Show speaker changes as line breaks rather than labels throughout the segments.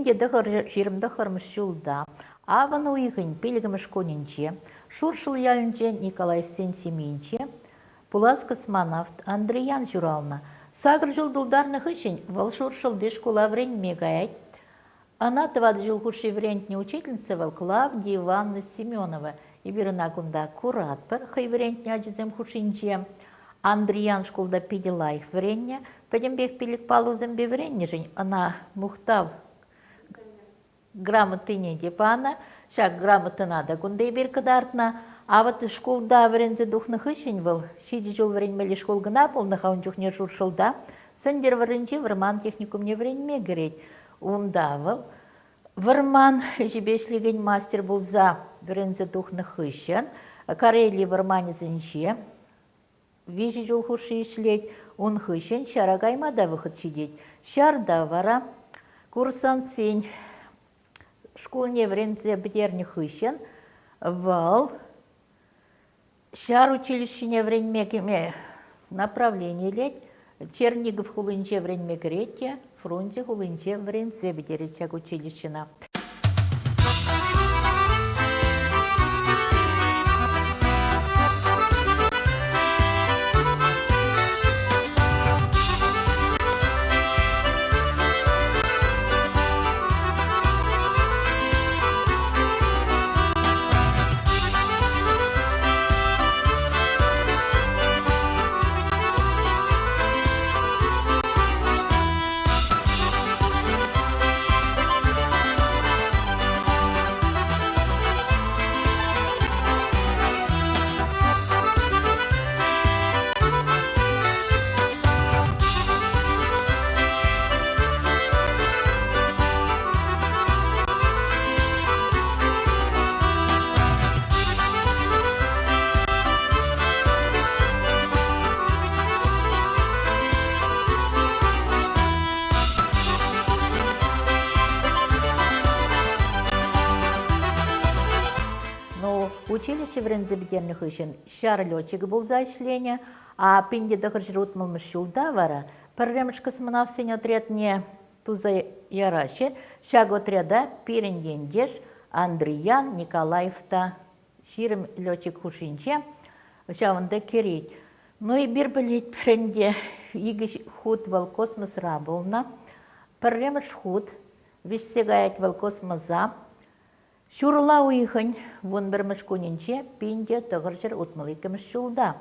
1929 ҫулта авӑн уйӑхӗн пиллӗкмӗш кунӗнче Шуршӑл ялӗнче Николаевсен ҫемйинче пулас космонавт Андриян ҫуралнӑ. Сакӑр ҫул тултарнӑ хыҫҫӑн вӑл Шуршӑлти шкула вӗренме каять. Ӑна тӑватӑ ҫул хушши вӗрентнӗ учительница вӑл Клавдия Ивановна Семенова. Эпир ӑна кунта куратпӑр хӑй вӗрентнӗ ачасем хушшинче. Андриян шкулта питӗ лайӑх вӗреннӗ. Пӗтӗмпех пилӗк паллӑсемпе вӗреннӗшӗн ӑна мухтав грамотине те панӑ. Ҫак грамотӑна та кунта эпир кӑтартнӑ. А вот шкулта вӗренсе тухнӑ хыҫҫӑн вӑл ҫичӗ ҫул вӗренмелли шкул кӑна пулнӑ-ха ун чухне Шуршӑлта. Сӗнтӗрвӑрринчи вӑрман техникумне вӗренме кӗрет. Унта вӑл вӑрман ӗҫӗпе ӗҫлекен мастер пулса вӗренсе тухнӑ хыҫҫӑн Карели вӑрманӗсенче виҫӗ ҫул хушши ӗҫлет. Ун хыҫҫӑн ҫара кайма та вӑхӑт ҫитет. Ҫарта вара курсантсен шкулне вӗренсе пӗтернӗ хыҫҫӑн вӑл ҫар училищине вӗренме кӗме направлени илет. Чернигов хулинче вӗренме кӗрет те Фрунзе хулинче вӗренсе пӗтерет ҫак училищӑна. Ну, училище вӗренсе пӗтернӗ хыҫҫӑн ҫар летчикӗ пулса ӗҫленӗ, а 1960 ҫулта вара пӗрремӗш космонавтсен отрядне туса яраҫҫӗ. Ҫак отряда пирӗн ентеш Андриян Николаев та 20 летчик хушшинче ҫавӑнта кӗрет. Ну, эпир пӗлетпӗр ӗнтӗ, икӗ хут вӑл космосра пулнӑ. Пӗрремӗш хут вӗҫсе каять вӑл космоса. Ҫурла уйӑхӗн 11-мӗш кунӗнче 1962 ҫулта.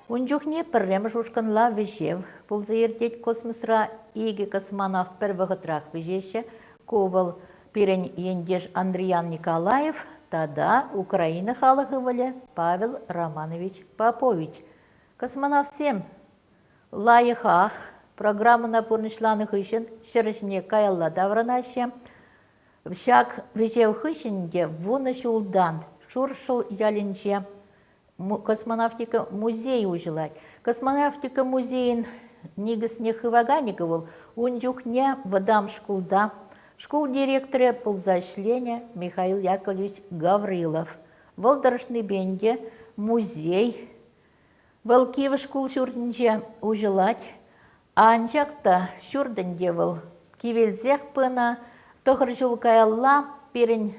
Ун чухне пӗрремӗш ушкӑнла вӗҫев пулса иртет космосра. Икӗ космонавт пӗр вӑхӑтрах вӗҫеҫҫӗ. Ку вӑл пирӗн ентеш Андриян Николаев тата Украина халӑх ывӑлӗ Павел Романович Попович. Космонавтсем лайӑхах программӑна пурнӑҫланӑ хыҫҫӑн ҫӗр ҫине каялла таврӑнаҫҫӗ. Ҫак вӗҫев хыҫҫӑн те 10 ҫултан Шуршӑл ялӗнче космонавтика музейӗ уҫӑлать. Космонавтика музейӗн никӗсне хываканӗ вӑл ун чухне вӑтам шкулта шкул директорӗ пулса ӗҫленӗ Михаил Яковлевич Гаврилов. Вӑл тӑрӑшнипе ӗнтӗ музей вӑл кивӗ шкул ҫуртӗнче уҫӑлать. Анчах та ҫурт ӗнтӗ вӑл кивелсех пынӑ. Тӑхӑр ҫул каялла пирӗн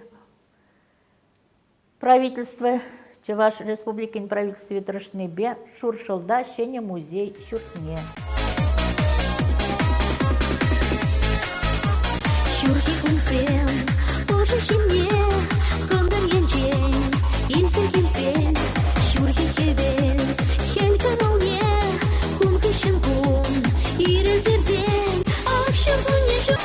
правительство, Чӑваш Республикин правительстви тӑрӑшнипе Шуршӑлта ҫӗнӗ музей ҫуртне.
ҫумне кӑнтӑр енчен илсе килсен ҫурхи хӗвел хӗл кӑмӑлне кун хыҫҫӑн кун ирӗлтерсен ак ҫуркунне ҫур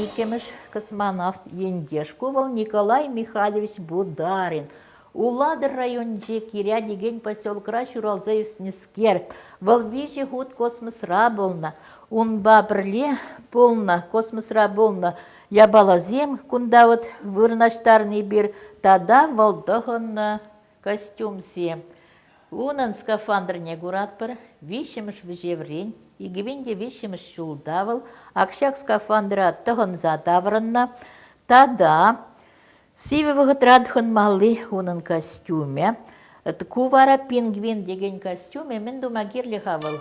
Иккӗмӗш космонавт ентеш ку вӑл Николай Михайлович Бударин. Улатӑр районӗнчи Киря текен поселокра ҫуралса ӳснӗскер, вӑл виҫӗ хут космосра пулнӑ. Унпа пӗрле пулнӑ, космосра пулнӑ япаласем кунта вот вырнаҫтарнӑ эпир тата вӑл тӑхӑннӑ костюмсем. Унӑн скафандрне куратпӑр, виҫҫӗмӗш вӗҫеврен 2003 ҫулта вӑл ак ҫак скафандра тӑхӑнса таврӑннӑ тата сивӗ вӑхӑтра тӑхӑнмалли унӑн костюмӗ. Ку вара пингвин текен костюмӗ мӗн тума кирлӗ-ха вӑл?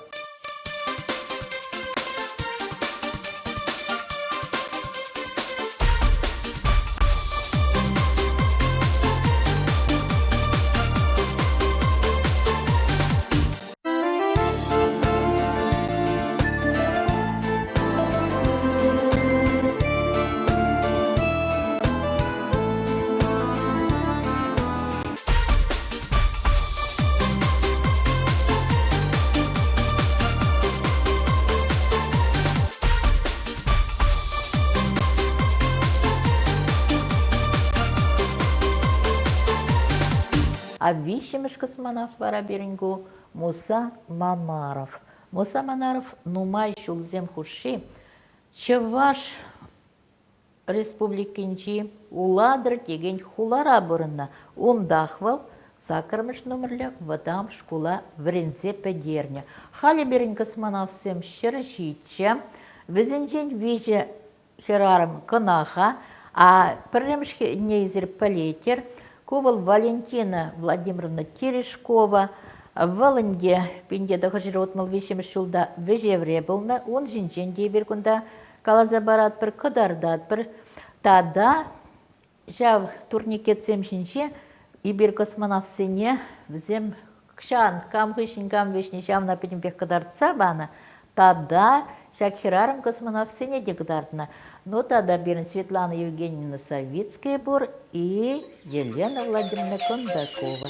А виҫҫӗмӗш космонавт вара пирӗн ку Муса Мамаров. Муса Манаров нумай ҫулсем хушши Чӑваш Республикинчи Улатӑр текен хулара пурӑннӑ. Унтах вӑл саккӑрмӗш номерлӗ вӑтам шкула вӗренсе пӗтернӗ. Халӗ пирӗн космонавтсем 107. Вӗсенчен виҫӗ хӗрарӑм кӑна-ха. А пӗрремӗш эсир пӗлетӗр, ку вӑл Валентина Владимировна Терешкова. Вӑл ӗнтӗ 1963 ҫулта вӗҫевре пулнӑ. Ун ҫинчен те эпир кунта каласа паратпӑр, кӑтартатпӑр. Тата ҫав турникетсем ҫинче эпир космонавтсене вӗсем ҫан кам хыҫҫӑн кам вӗҫнӗ ҫавна пӗтӗмпех кӑтартса панӑ. Тата ҫак хӗрарӑм космонавтсене те кӑтартнӑ. Ну тата пирӗн Светлана Евгеньевна Савицкая пур и Елена Владимировна Кондакова.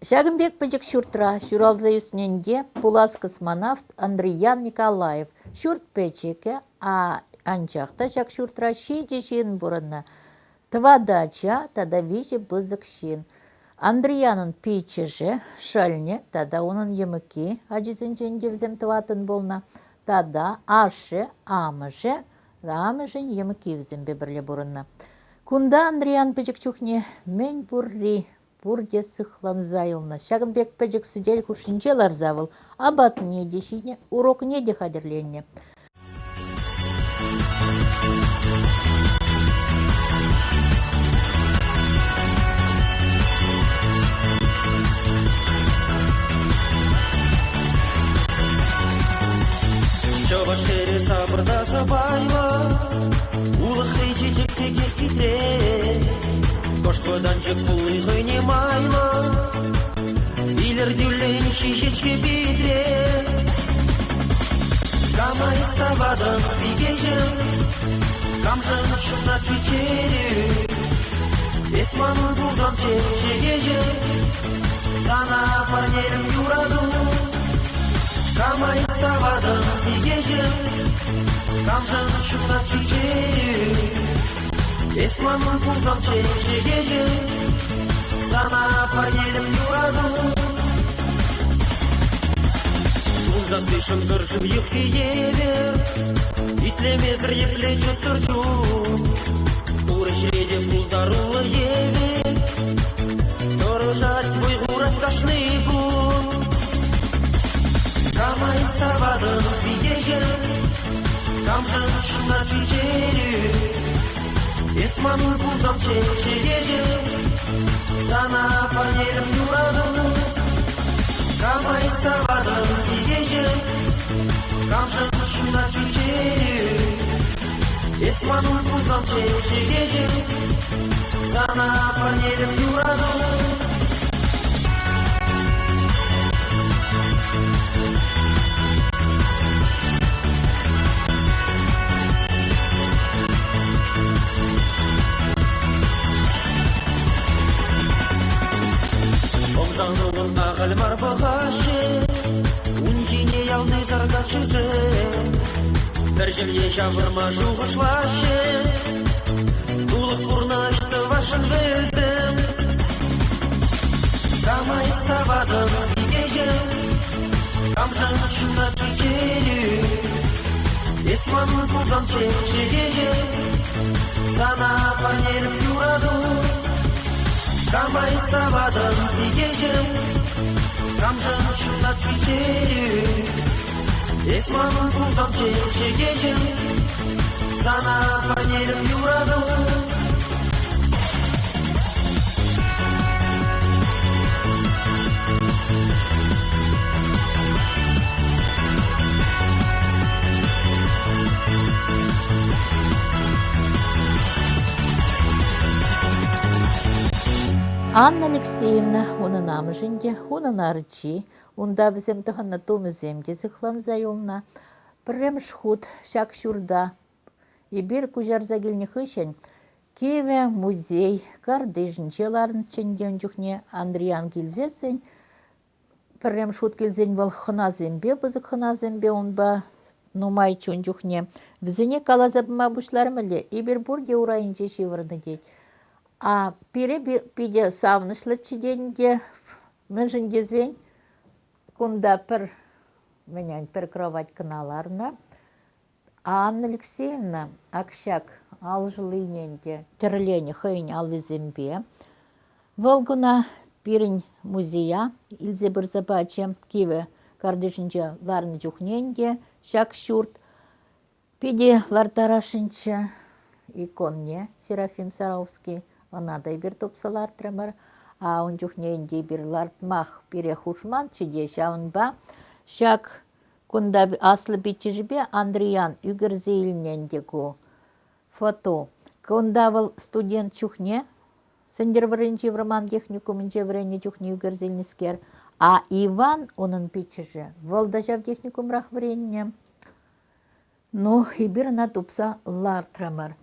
Ҫакӑн пек пӗчӗк ҫуртра ҫуралса ӳснӗ пулас космонавт Андриян Николаев. Ҫурт пӗчӗкӗ, а анчах та ҫак ҫуртра ҫичӗ ҫын пурӑннӑ. Тӑватӑ ача тата виҫӗ пысӑк ҫын. Андриянӑн пиччӗшӗ, шӑлнӗ тата унӑн йӑмӑкки ачисенчен те вӗсем тӑваттӑн пулнӑ. Тата ашшӗ, амӑшӗ, амӑшӗн йӑмӑкки вӗсемпе пӗрле пурӑннӑ. Кунта Андриян пӗчӗк чухне мӗн пурри пурте сыхланса юлнӑ. Ҫакӑн пек пӗчӗк сӗтел хушшинче ларса вӑл апатне те ҫинӗ, урокне те хатӗрленнӗ.
Чӑваш хӗрӗ сапӑр та сӑпайлӑ, улӑхри чечек пекех хитре. Кӑшт вӑтанчӑк пулни хӑйне майлӑ, илӗртӳллӗн ҫиҫет-ҫке питре. Кама эс саватӑн, пикеҫӗм, камшӑн ҫунать-ши чӗрӳ? Эс манӑн пулсамччӗ, чӗкеҫӗм, сана парнелӗм юрату. Кама эс саватӑн, пикеҫӗм, камшӑн ҫунать-ши чӗрӳ? Эс манӑн пулсамччӗ, чӗкеҫӗм, сана парнелӗм юрату. Тунсасси шӑнкӑр-шыв юххи евӗр, итлемесӗр епле чӑттӑр чун. Пур ӗҫре те пултаруллӑ евӗр, тӑрӑшать вӑй хурать кашни кун. Кама эс саватӑн, пикеҫӗм, камшӑн ҫунать-ши чӗрӳ? Эс манӑн пулсамччӗ, чӗкеҫӗм, сана парнелӗм юрату. Кама эс саватӑн, пикеҫӗм, камшӑн ҫунать-ши чӗрӳ? Эс манӑн пулсамччӗ, чӗкеҫӗм, сана парнелӗм юрату. Ӑмсануӑн ахаль мар пӑхаҫҫӗ, ун ҫине ялти саркаччӑсем. Пӗр ҫемье ҫавӑрма шухӑшлаҫҫӗ, тулӑх пурнӑҫ тӑвасшӑн вӗсем. Кама эс саватӑн, пикеҫӗм, камшӑн ҫунать-ши чӗрӳ? Эс манӑн пулсамччӗ, чӗкеҫӗм, сана парнелӗм юрату. Кама эс саватӑн, пикеҫӗм, камшӑн ҫунать-ши чӗрӳ? Эс манӑн пулсамччӗ, чӗкеҫӗм, сана парнелӗм юрату.
Анна Алексеевна унӑн амӑшӗн те, унӑн арчи, унта вӗсем тӑхӑннӑ тумӗсем те сыхланса юлнӑ. Пӗрремӗш хут ҫак ҫурта эпир куҫарса килнӗ хыҫҫӑн кивӗ музей картишӗнче ларнӑччӗ ӗнтӗ ун чухне Андриян килсессӗн пӗрремӗш хут килсен вӑл хӑнасемпе, пысӑк хӑнасемпе унпа нумайччӗ ун чухне. Вӗсене каласа пама пуҫларӑм-ӗле, эпир пурте урайӗнче ҫывӑрнӑ тет. А пире питӗ савӑнӑҫлӑччӗ те ӗнтӗ, мӗншӗн тесен кунта пӗр мӗн пӗр кровать кӑна ларнӑ. Анна Алексеевна ак ҫак алшӑллине ӗнтӗ тӗрленӗ хӑйӗн аллисемпе. Вӑл кӑна пирӗн музея илсе пырса пачӗ. Кивӗ картишӗнче ларнӑ чухне ӗнтӗ ҫак ҫурт питӗ ларттарасшӑнччӗ иконне Серафим Саровский. Ӑна та эпир тупса лартрӑмӑр. А ун чухне ӗнтӗ эпир лартмах пире хушманччӗ те, ҫавӑнпа ҫак кунта аслӑ пиччӗшӗпе Андриян ӳкерсе илнӗ ӗнтӗ ку фото. Кунта вӑл студент чухне Сӗнтӗрвӑрринчи вӑрман техникумӗнче вӗреннӗ чухне ӳкерсе илнӗскер. А Иван, унӑн пиччӗшӗ, вӑл та ҫав техникумрах вӗреннӗ. Ну, эпир ӑна тупса лартрӑмӑр.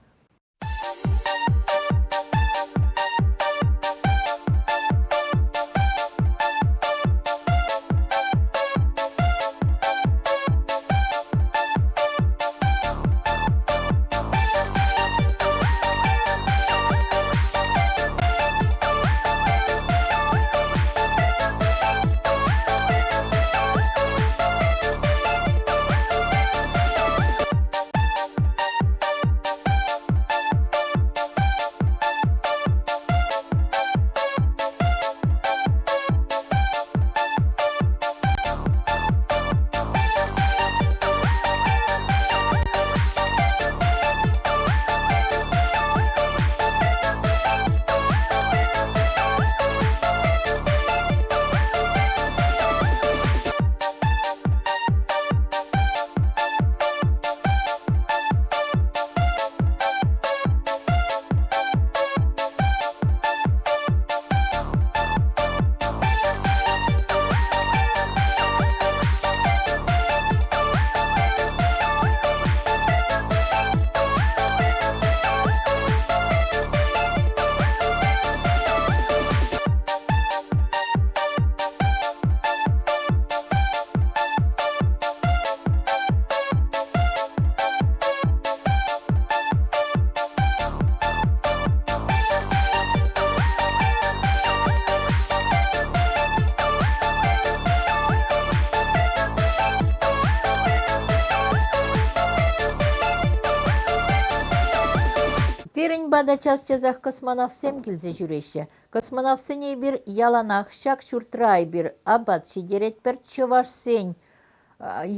пата час-часах космонавтсем килсе ҫӳреҫҫӗ. Космонавтсене эпир яланах ҫак ҫуртра эпир апат ҫитеретпӗр. Чӑвашсен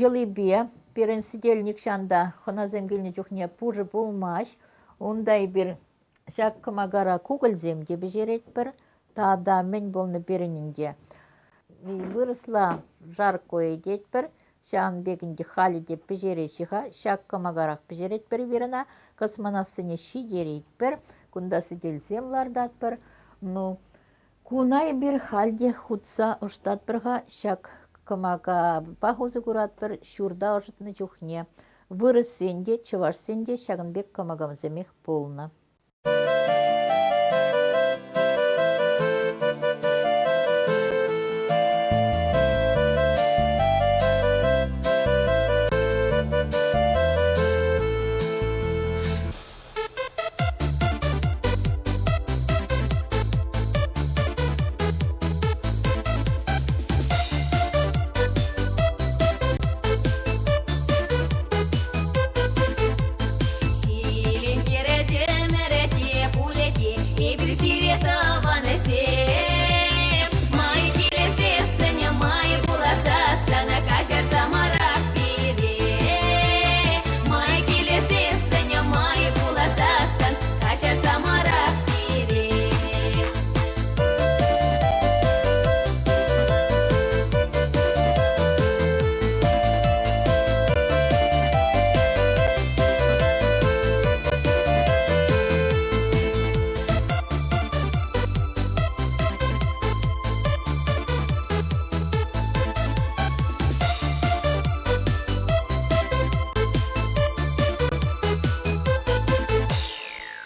йӑлипе пирӗн сӗтел нихҫан та хӑнасем килнӗ чухне пушӑ пулмасть. Унта эпир ҫак кӑмакара кукӑльсем те пӗҫеретпӗр. Тата мӗн пулнӑ пирӗн ӗнтӗ? Вырӑсла жаркое тетпӗр. Ҫавӑн пек ӗнтӗ халӗ те пӗҫереҫҫӗ-ха. Ҫак кӑмакарах пӗҫеретпӗр эпир ӑна. Космонавтсене ҫитеретпӗр. Кунта сӗтелсем лартатпӑр. Ну, куна эпир халь те хутса ӑшӑтатпӑр-ха. Ҫак кӑмакапах усӑ куратпӑр ҫурта ӑшӑтнӑ чухне. Вырӑссен те, чӑвашсен те ҫакӑн пек кӑмакасемех пулнӑ.
Ҫилентеретӗмӗр те пулӗ те, эпир сире тӑванӗсем. Май килесессӗн, май пуласассӑн, каҫарсамӑрах пире. Май килесессӗн, май пуласассӑн, каҫарсамӑрах пире.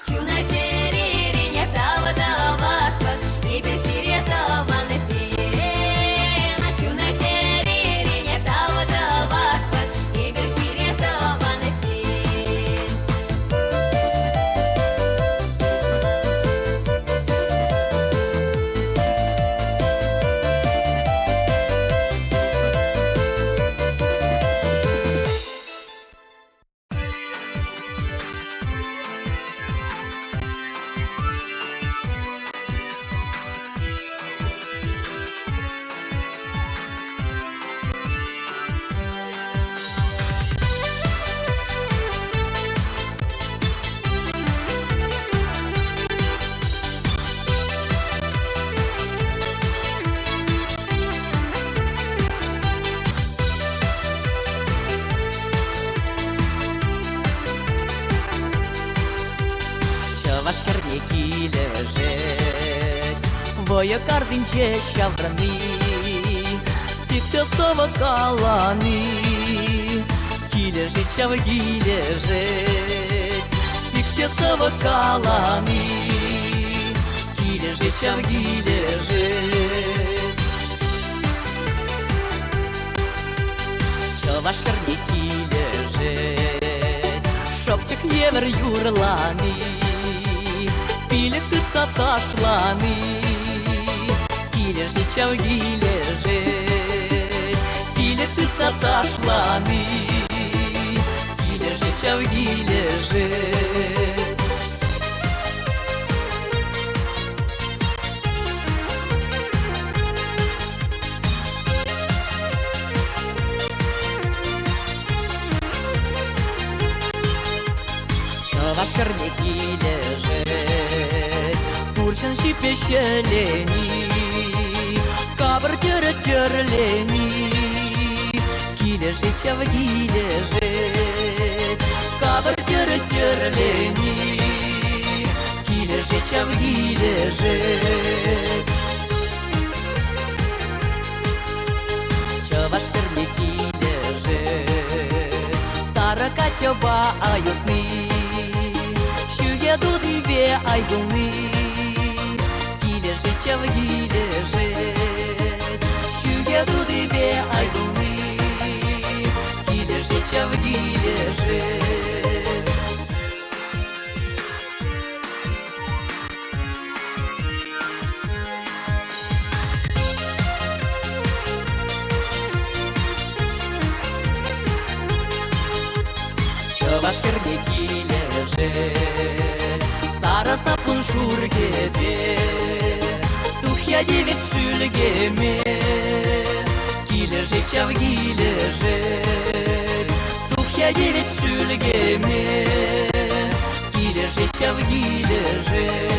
Чуна чӗререн тав-таватпӑр, эпир сире тӑвансем. Чуна чӗререн тав-таватпӑр, эпир сире тӑвансем.
Чӑваш хӗрне килӗшет Вӑйӑ картинче ҫаврӑнни, Сиксе сӑвӑ калани. Килӗшет ҫав килӗшет, Сиксе сӑвӑ калани. Килӗшет ҫав килӗшет. Чӑваш хӗрне килӗшет Шӑпчӑк евӗр юрлани, Пилӗк тытса ташлани. Килӗшет ҫав килӗшет, Пилӗк тытса ташлани. Килӗшет ҫав килӗшет. Чӑваш хӗрне килӗшет Пурҫӑн ҫиппе ҫӗлени, Капӑр тӗрӗ тӗрлени. Килӗшет ҫав килӗшет, Капӑр тӗрӗ тӗрлени. Килӗшет ҫав килӗшет. Чӑваш хӗрне килӗшет Сарӑ каччӑпа аютни, Ҫӳхе тутипе ай кулни. Килӗшет ҫав килӗшет, Ҫӳхе тутипе ай кулни. Килӗшет ҫав килӗшет. Чӑваш хӗрне килӗшет Сарӑ Манӑн шур кӗпе, тухья тивет шӳлкеме. Килӗшет ҫав килӗшет, тухья тивет шӳлкеме. Килӗшет ҫав килӗшет.